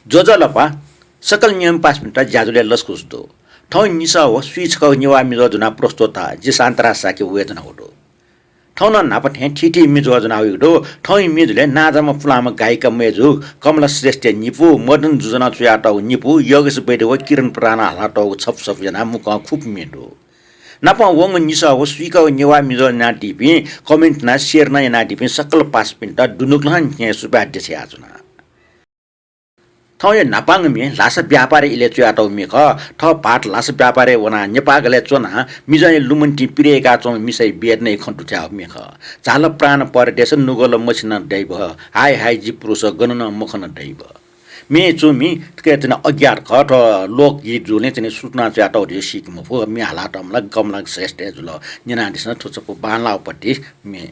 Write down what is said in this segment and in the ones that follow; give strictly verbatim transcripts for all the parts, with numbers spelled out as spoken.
ज्वजलपा, सकल नियम पासापिन्त ज्याझ्वलय् लसकुस दु। थौं निसः व स्वीछकः नेवाः मिजः ज्वनाः प्रस्तुत, जि शान्तराज शाक्य वयेधुनागु दु। थौं नं न्हापा थें थीथी म्ये ज्वजलपा ज्वनावइगु दु। थौंया म्ये ज्वजलपा नांजाःम्ह पुलांम्ह गायिका मय्जु कमला श्रेष्ठया निपु, मदन जुजनं च्वयातःगु निपु, योगेश वैद्य व किरण प्रधानं हालातःगु छपु छपु ज्वनाः मुक्कं खुपु म्ये दु। नापं वंगु निसः व स्वीछकः नेवाः मिजः ज्वनादीपिं, comment यानाः share नं यानादीपिं सकल पासापिन्त दुनुगलंनिसें सुभाय् देछायाच्वना। थौंया न्हापांगु म्ये ल्हासा व्यापारया इलय् च्वयातःगु म्ये खः। थः भाःत ल्हासा व्यापारय् वनाः नेपाःगलय् च्वनाः मिजंया लुमन्तिइ पिरय्काच्वंम्ह मिसाया वेदनाया खँ दुथ्याःगु म्ये खः। झाल प्राण परदेश, नुगः ला मछिन दैव, हाय हाय जि पुरुष, गन नं मखन दैव। म्ये च्वमि थुके च्वने अज्ञात खः, थ्व लोकगीत जुलिं च्वने सूचना च्वयातःगु धइगु सीके मफु। म्ये हालातःम्ह ला कमला श्रेष्ठ जुल। न्यनादिसँ थ्व छपु बांलाःगु पति म्ये।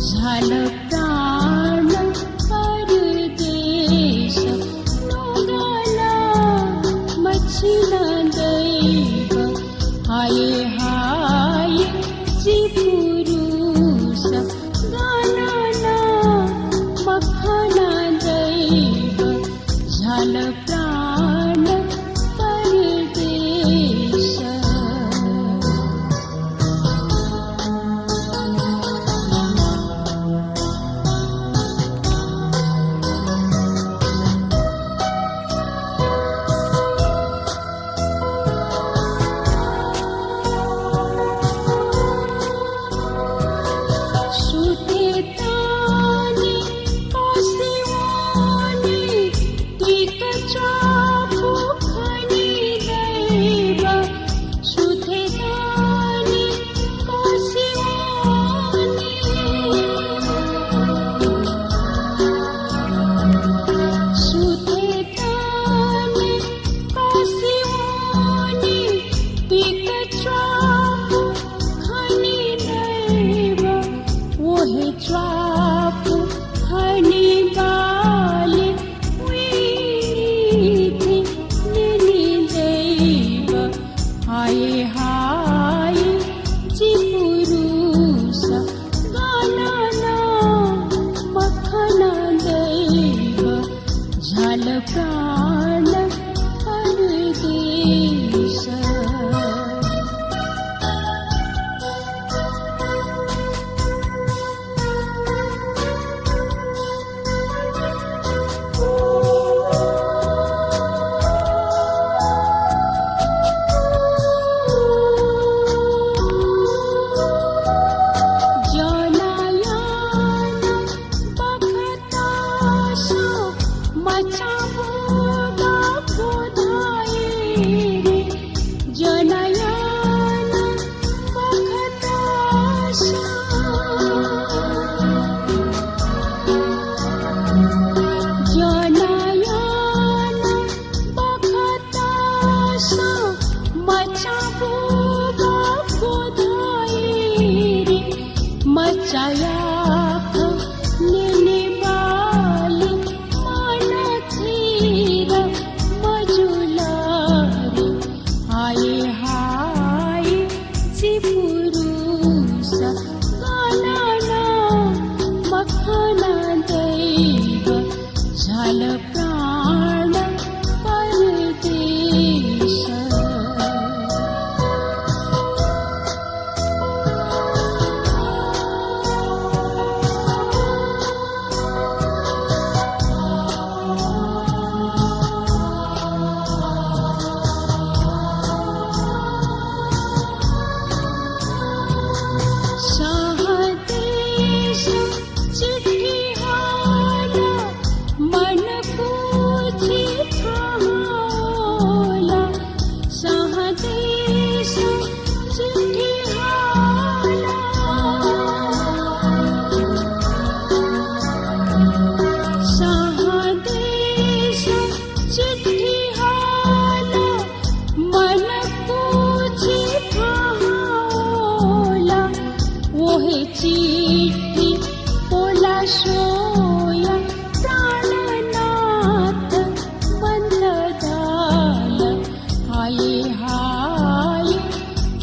झाल प्राण परदेश, नुगः ला मछिन दैव, हाय हाय जि पुरुष, गन नं मखन दैव, झाल प्राण परदेश। सुथय् ताःनि कसिवंनि तिक च्वापु खनी दैव। सुथय् ताःनि कसिवंनि, सुथय् ताःनि कसिवंनि तिक च्वापु खनी दैव। व हे च्वापु खनी बाली वइगु निंतिं न्यनी दैव। हाय हाय जि पुरुष, गन नं मखन दैव, झाल प्राण परदेश। ज्वनाः याना बखतसं मचाबू गःगु धाइरि। ज्वनाः याना बखतसं, ज्वनाः याना बखतसं मचाबू गःगु धाइरि। मचाया खँ न्यने बाली मन थिर मजुल रे। हाय हाय जि पुरुष, गन नं मखन दैव, झाल प्राण परदेश। सहदेश चिट्ठी हाल, मन कुछि थाहा होला। सहदेश चिट्ठी हाल, सहदेश चिट्ठी हाल, मन कुछि पोलाशोया प्राणनाथ बन्धदाल, हाय हाय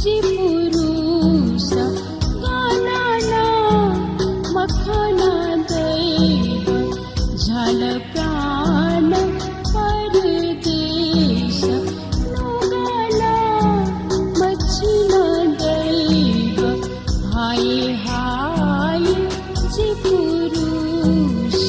जि पुरुष गणना मखना दैव, झल प्राण परदेश नुगला मछिन दैव, हाय हाय जि पुरुष।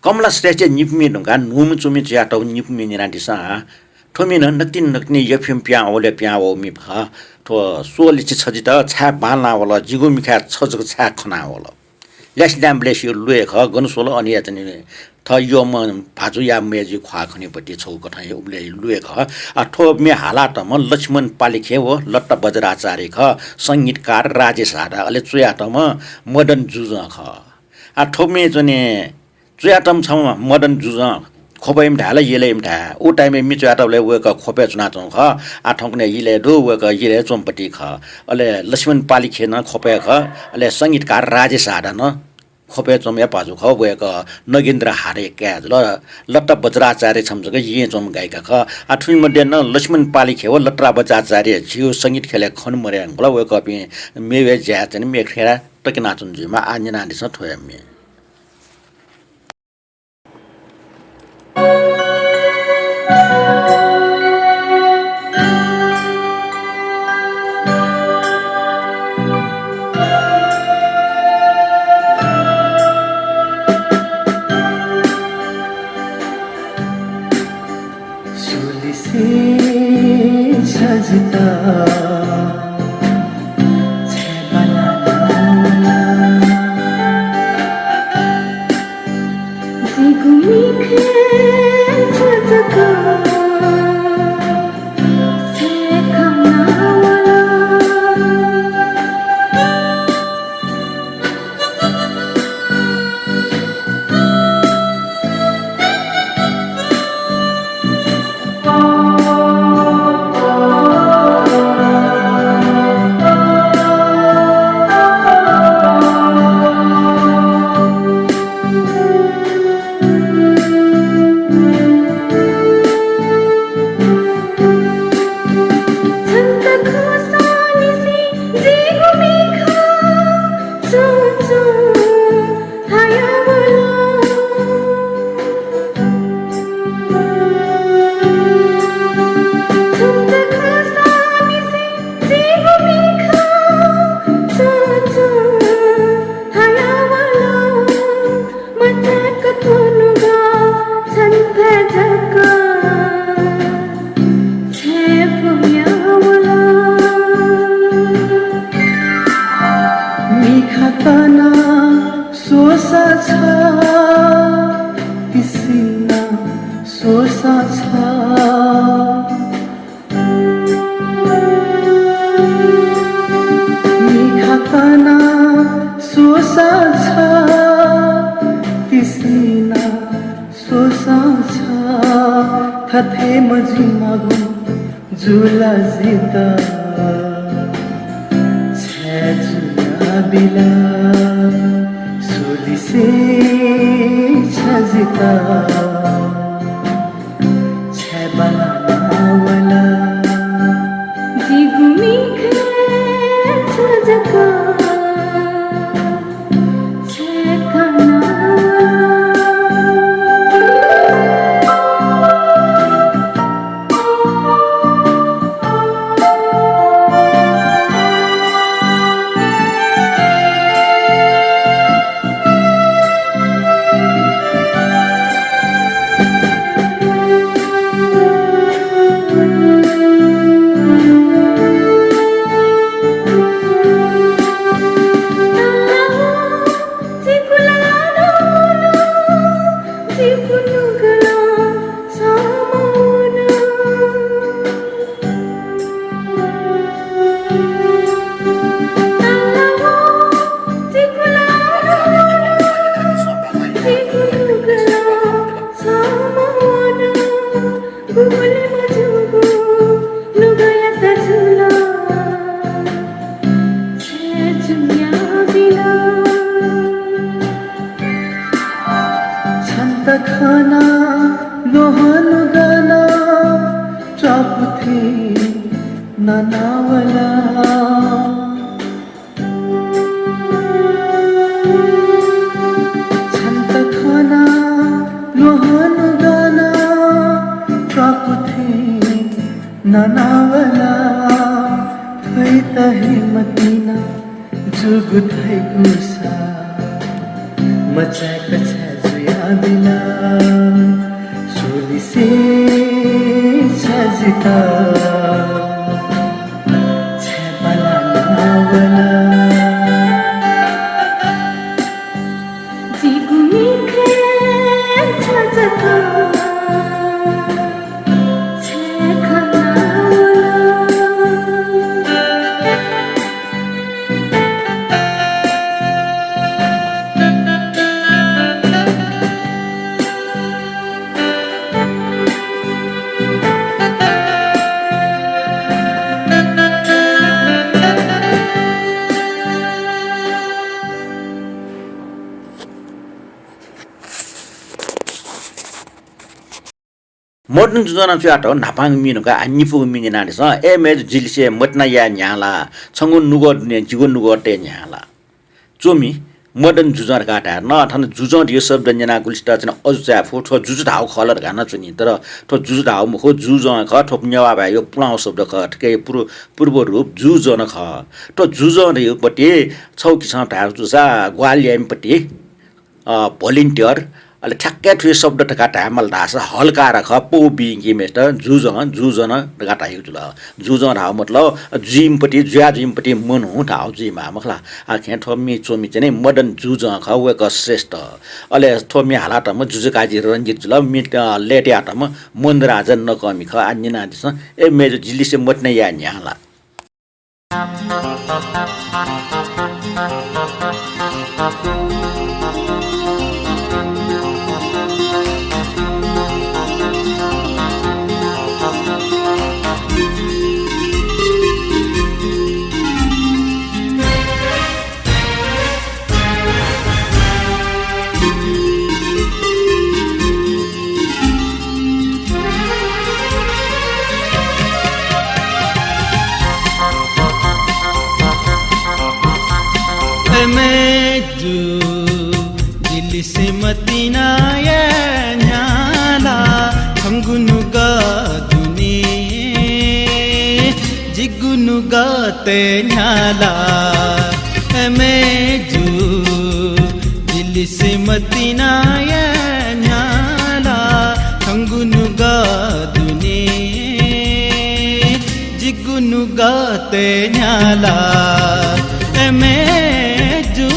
कमला श्रेष्ठया निपूमि धुंकाः न्हूम्ह च्वमि जुयातःगु निपूमि न्यनादिसँ आ। थ्व म्ये नं नकतिनि नकतिनि यःपिं पिहां वःगु पिहां वःगु म्ये खः। थ्व स्वलिछि छ जितः छाय् बांलाः वल, जिगु मिखाय् छ जक छाय् खना वल। ल्यासें ल्याहांबलय् सिउ ल्वय् खः, गन स्वल अन याचने थः यःम्ह भाजुया मय्जुया ख्वाः खनेपट्टि छगू कथं हे उबलय् ल्वय् खः। आ, थ्व म्ये हालातःम्ह लक्ष्मण पालिखे व लत्ता बज्राचार्य खः, संगीतकार राजेश हाडा, अले च्वयातःम्ह मदन जुजं खः। आ, थ्व म्ये च्वने च्वयातःम्ह छम्ह मदन जुजं ख्वपय् मथाय् ला यलय् मथाय्, उ time-य् म्ये च्वयातःबलय् वय्कः ख्वपय् च्वनाच्वंगु खः। आः थौंकन्हय् यलय् दु, वय्कः यलय् च्वंपट्टि खः। अले लक्ष्मण पालिखे नं ख्वपय् खः, अले संगीतकार राजेश हाडा नं ख्वपय् च्वंम्ह भाजु खः, वय्कः नगेन्द्र हाडया काय् जुल। लत्ता बज्राचार्य छम्ह जक येँय् च्वंम्ह गायिका खः। आः थुलि मध्ये नं लक्ष्मण पालिखे व लत्ता बज्राचार्य झीगु संगीत ख्यलय् खने मदयेधुंकल, वय्कःपिं मेगु हे ज्याय् च्वने, मेगु ख्यलय् तक्यनाच्वने जुइमाः। आः न्यनादिसँ थ्व हे म्ये। स्वलिछि छ जितः छाय् बांलाः वल। जिगु मिखाय् छ जक छाय् खना वल। मिखा तना स्वसा छ, तिसिना स्वसा छ। मिखा तना स्वसा छ, तिसिना स्वसा छ। थथे मजिमागु जुल जितः छाय् जुयाबिल। स्वलिछि छ जितः छाय् बांलाः वल। जिगु मिखाय् छ जक छाय् खना वल। तखना ल्वहंनु गन च्वापुथें ननावल। छन्त खना ल्वहंनु गन च्वापुथें ननावल। थ्वइत हे मतिना जूगु धइगु सा मचाय्क छाय् जुयाबिल? स्वलिसे छाय् जितः छाय् बालानावल? जिगु मिखय् छ जक छाय् खनावल? मदन जुजुं नं च्वयातःगु न्हापांगु म्ये धुंकाः आः निपूगु म्ये न्यनादिसँ। अय् मय्जु, जिलिसे मतिना याये न्ह्याः ला? छंगु नुगः दुने जिगु नुगः तये न्ह्याः ला? च्वमि, मदन जुजुं धकाः धाये। न थन जुजुं धइगु शब्द न्यनाः गुलिसित चाहिँ अजू चाये फु, थ्व जुजु धाःगु खः ला धकाः नं च्वनी। तर थ्व जुजु धाःगु मखु, जुजुं खः, थ्व नेवाः भाय्‌या पुलांगु शब्द खः। थुकिया पूर्व, पूर्व रूप जुजुं खः। थ्व जुजुं धइगु पति छगू किसिमं धायेगु जूसा ग्वाहालि याइम्ह पति अ, volunteer, अले ठ्याक्कै थुकी शब्द धकाः धायेमाल धाःसा हल्का रकं पौ बीम्हय्‌सित जुजुं, जुजुं धकाः धाइगु जुल। जुजुं धाःगु मतलब जुइम्ह पति, जुया जुइम्ह पति मनू धाःगु जुइमाः मखु ला। आः थें थ्व म्ये च्वमि चाहिँ नि मदन जुजुं खः, वय्‌कः श्रेष्ठ। अले थ्व म्ये हालातःम्ह जुजुकाजी रंजित जुल, म्ये, अ, लय्‌तायातःम्ह मनुराजा नकःमि खः। आः न्यनादिसँ, अय् मय्‌जु, जिलिसे मतिना याये न्ह्याः ला? अय् मय्‌जु, जिलिसे मतिना याये न्ह्याः ला, छंगु नुगः दुने जिगु नुगः तये न्ह्याः ला? अय् मय्‌जु, जिलिसे मतिना याये न्ह्याः ला, छंगु नुगः दुने जिगु नुगः तये न्ह्याः ला? अय् मय्‌जु।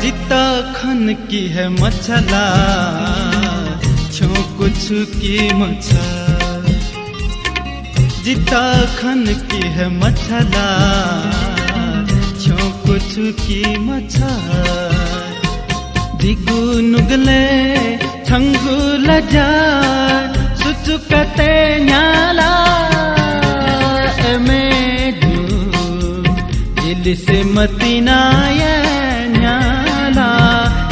जितः खन कि हे मछाला, छ्यं क्वछुकी मछाः। जितः खन कि हे मछाला, छ्यं क्वछुकी मछाः। जिगु नुगलय् छंगु लज्या सुचुक तये न्ह्याः ला? अय् मय्‌जु, जिलिसे मतिना याये न्ह्याः ला,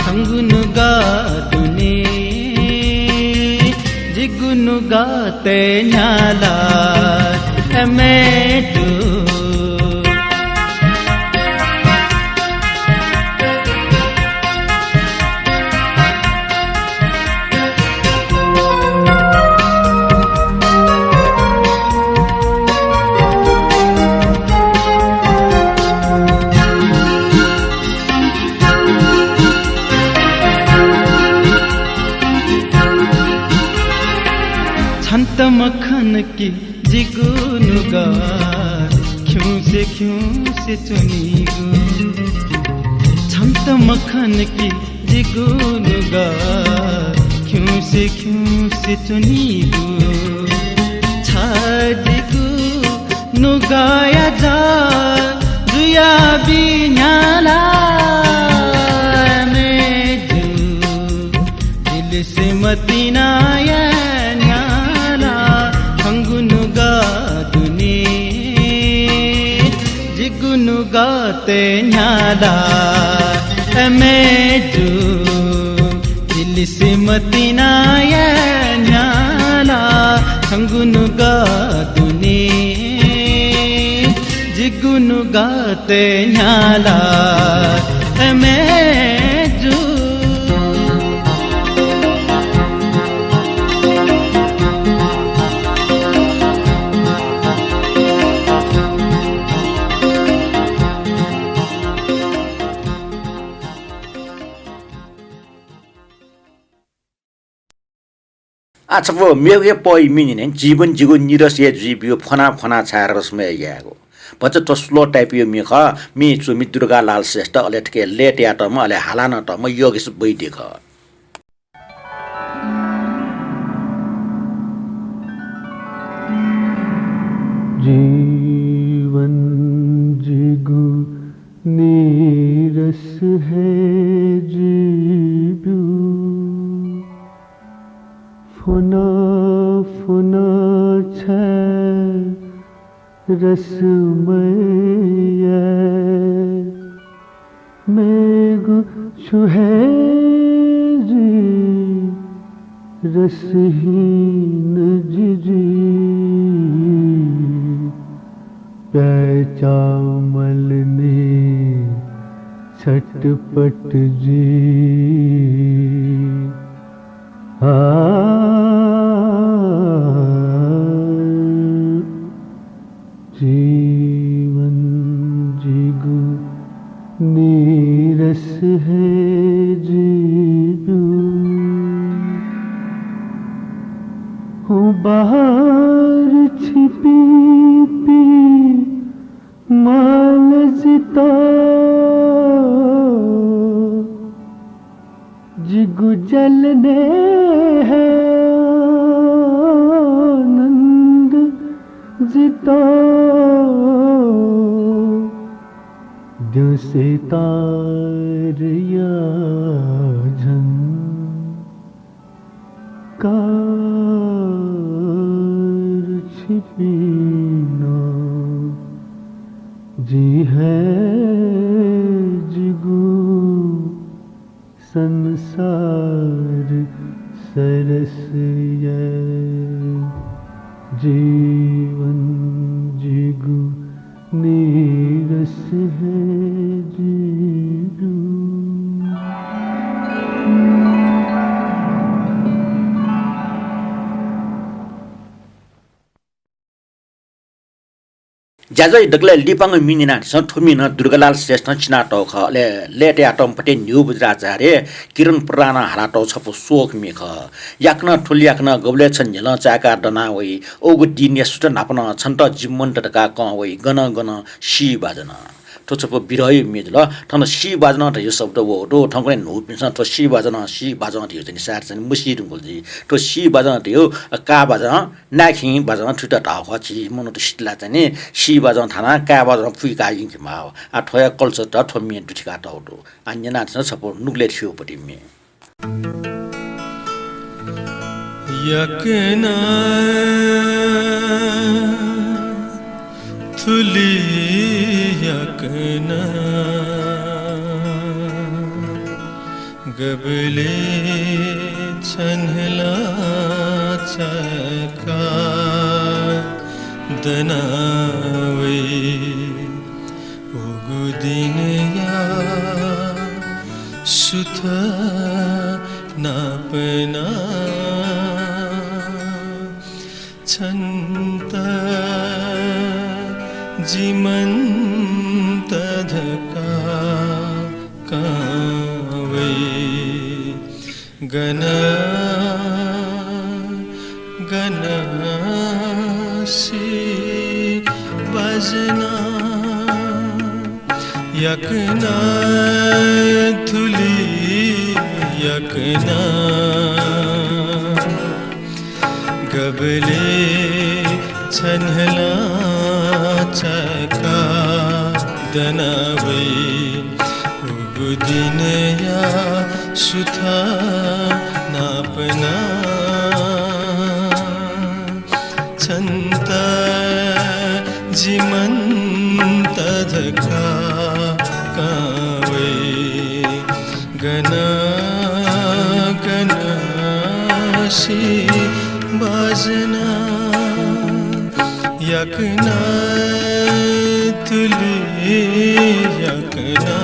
छंगु नुगः दुने जिगु नुगः तये न्ह्याः ला? अय् मय्‌जु। छन्त मखन कि जिगु नुगः खिउँसे खिउँसे च्वनीगु। छन्त मखन कि जिगु नुगः खिउँसे खिउँसे च्वनीगु। छ जिगु गया जा जुया बिन्याला मेजु दिलिसिम तिनाया न्याला खंगुनु गदुनी जिगुनु गते न्याला एमेजु दिलिसिम तिनाया न्याला खंगुनु गदुनी जिगुनु गते न्याला एमेजु। आ, छपु मेगु हे पहि मिनिने जीवन जिगु निरस हे जुइ ब्यू, फ्वना फ्वना छाय् रसमय यायेगु। भचा थ्व slow type यो म्ये खः, म्ये च्वमि दुर्गालाल श्रेष्ठ, अले थुके लय् तयातःम्ह, अले हाला नं तःम्ह योगेश वैद्य खः। जीवन जिगु निरस हे जीव्यू। फ्वना फ्वना छाय् रसमय याये। मेगु छु हे जुइ रसहीन जिजि। प्याय् चामलने छटपट जुइ। आ, जीवन जिगु निरस हे जीव्यू। हूँ बहार छिपिं पि माल जिता। जिगु जलने हे आनन्द जिता। द्यँ सितारया झन् कार छिपिं नं। जि हे जिगु संसार सरस याये। जीवन जिगु निरस हे जिगु। ज्याझ्वः दकलय् लिपांगु म्ये न्यनादिसँ। थ्व म्ये नं दुर्गालाल श्रेष्ठं चिनातःगु खः। अले लय् तयातःम्ह पट्टे न्ह्यू बज्राचार्य, किरण प्रधानं हालातःगु छपु शोक म्ये खः। याकनं थुल याकनं गबलय् छ न्ह्यलं चाय्‌काः दना वइ, उगु दिनय् सुथ न्हापां नं छन्त जीवन्त धकाः कं वइ, गनं गनं सी बाजं। थ्व छपु विरहया म्ये जुल। थन सी बाजं धइगु शब्द वःगु दु। थौंकन्हय् न्हूपिन्सं थ्व सी बाजं, सी बाजं धइगु चाहिँ सायद चाहिँ मसी धुंकल जुइ। थ्व सी बाजं धइगु, अ, का बाजं, नाय्‌खिं बाजं थुइत धाःगु खः। झी मनूत सित ला चाहिँ नि सी बाजं थानाः का बाजं पुइकाः यंकेमाः। आ, थ्व हे culture त थ्व म्यें दुथ्याकातःगु दु। आ, न्यनादिसँ छपु नुगलय् थ्यूगु पट्टि म्ये। याकनं थुलि याकनं गबलय् छ न्ह्यलं चाय्‌काः दना वइ। उगु दिनया सुथ न्हापां नं छन्त जीवन्त धकाः कं वइ। गनं गनं सी बाजं, याकनं थुलि याकनं गबलय् छ न्ह्यलं चका दना वइ उगु दिनया सुथ नापना। छन्त जिमन्त धकाः कां वइ गन गन सि बाजना याकना तुलि याकना।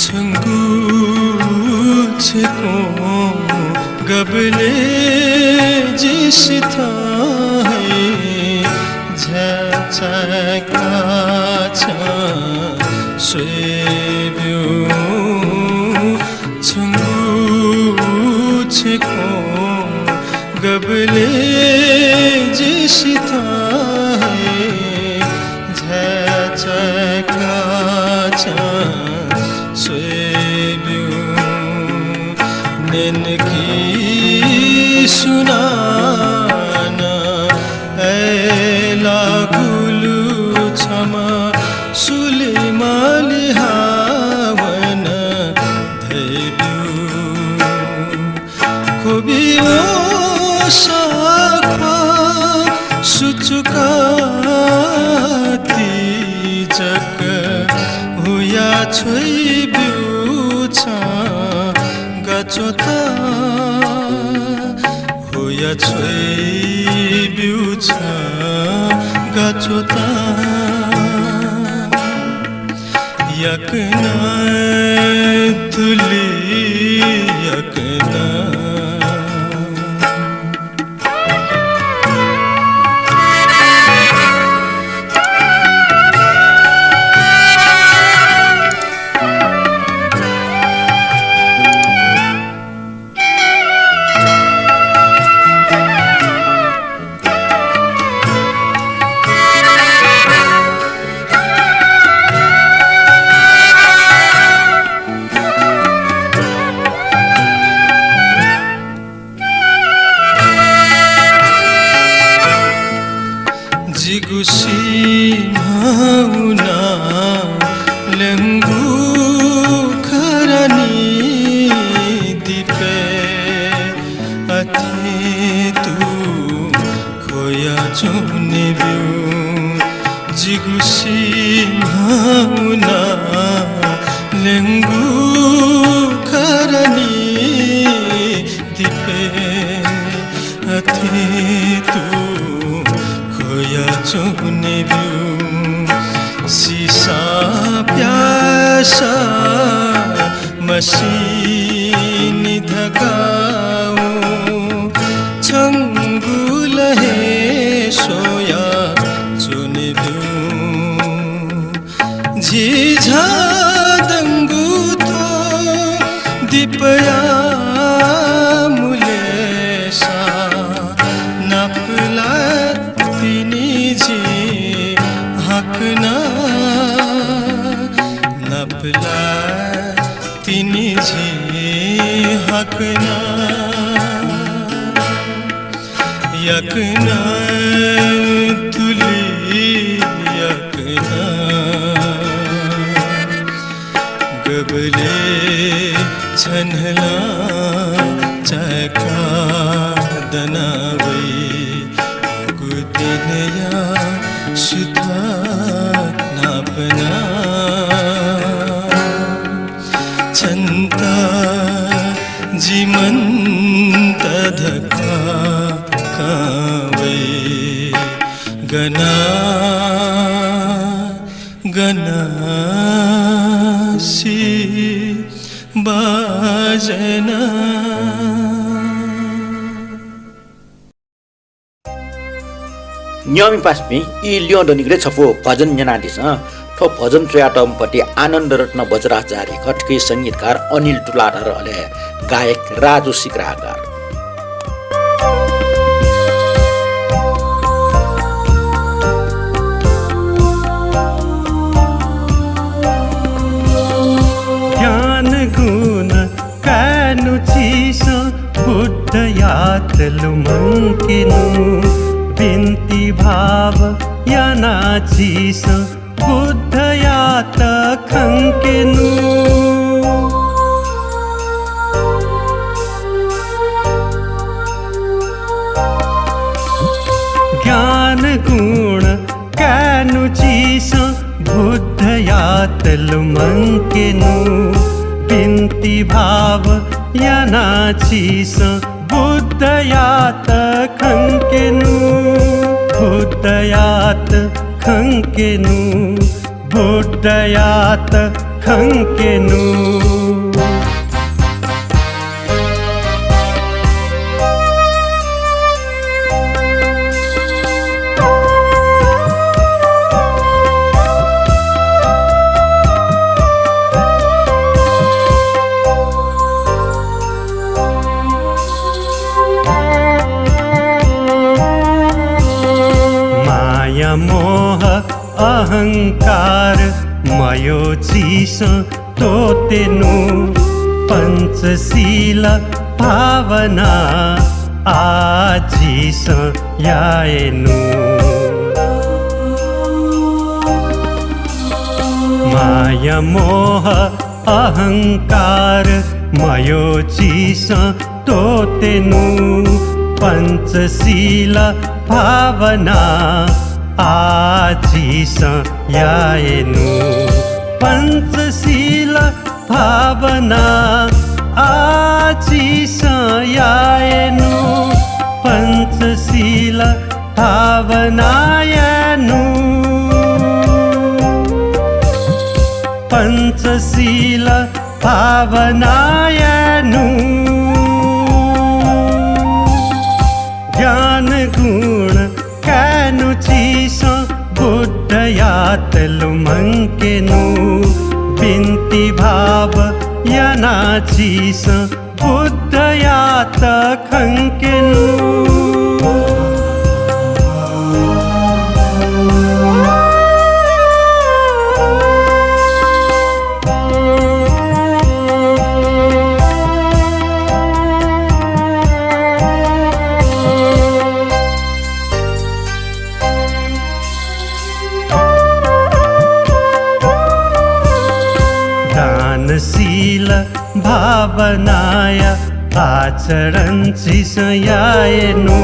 छंगु छेँकों गबले जिसिथं हे झ्याचाय्‌का छं स्वये ब्यु। छंगु छेँकों गबले जिसिथं हे झ्याचाय्‌का छं स्वये ब्यु। न्यन कि सुनानं अय्‌लाःगुलु छम्ह सुलिमाली हावन धयाब्यु। ख्वबि वसः ख्वः सुचुकाति जक हुया छ्वइब्यु छं गाच्वता। हुया छ्वइब्यु छं गाच्वता। याकनं तुलि याकनं। जिगु सिम्हं उना ल्यंगु खरानि दिपय् अथे तुं ख्वया च्वने ब्यु। जिगु सिम्हं उना ल्यंगु खरानि दिपय् अथे तुं ख्वया च्वने ब्यु। सिसा प्यासा मसिनि धकाः छंगु लँ हे स्वया च्वने ब्यु। झी झादंगु थ्व दिपया मुलेसा नापलाः तिनि झी हाकनं, नापलाः तिनि झी हाकनं। याकनं तुलि याकनं। गबले छन्हला चाय्‌का दना वइ उगु दिनया सुथ नापना। छन्त जिमन्त धकाः कां वइ गन गन सि बाजना। न्यंपिं पासापिं, ई ल्यं दनिगु छपु भजन न्यनादिसँ। थ्व भजन च्वयातःम्ह पति आनन्द रत्न बज्राचार्य खः, थुकी संगीतकार अनिल तुलाधर, अले गायक राजु सिग्राहकार। ज्ञान गुण कायेनु झीसं बुद्धयात लुमंकेनु, बिन्ति भाव याना झीसं बुद्धयात खंकेनु। ज्ञान गुण कायेनु झीसं बुद्धयात लुमंकेनु, बिन्ति भाव याना झीसं बुद्धयात खंकेनु, बुद्धयात खंकेनु, बुद्धयात खंकेनु। माया मोह अहंकार मयो झीसं त्वःतेनु, पञ्चशील भावना आः झीसं यायेनु। माया मोह अहंकार मयो झीसं त्वःतेनु, पञ्चशील भावना आः झीसं यायेनु। पञ्चशील भावना आः झीसं यायेनु, पञ्चशील भावना यायेनु, पञ्चशील भावना यायेनु। ज्ञान गुण कायेनु झीसं बुद्धयात लुमंकेनु, बिन्ति भाव याना झीसं बुद्धयात खंकेनु। दानशील भावनाया आचरण झीसं यायेनु,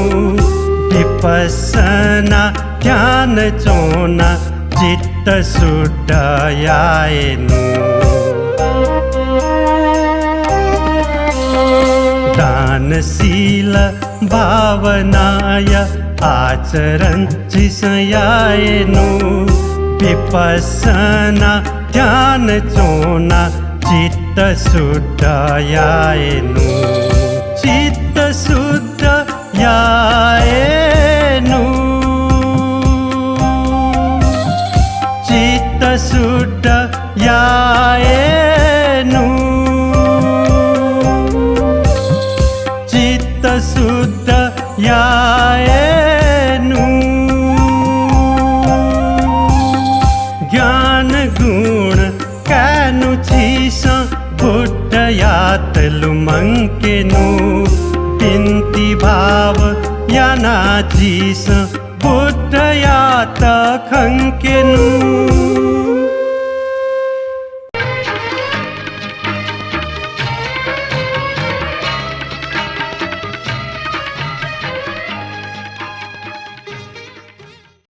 विपश्यना ध्यान च्वना चित्त शुद्ध यायेनु। दानशील भावनाया आचरण झीसं यायेनु, विपश्यना ध्यान च्वना चित्त शुद्ध यायेनु, चित्त शुद्ध यायेनु, चित्त शुद्ध यायेनु, चित्त शुद्ध यायेनु। ज्ञान गुण कायेनु झीसं बुद्धयात लुमंकेनु, बिन्ति भाव याना झीसं बुद्धयात खंकेनु।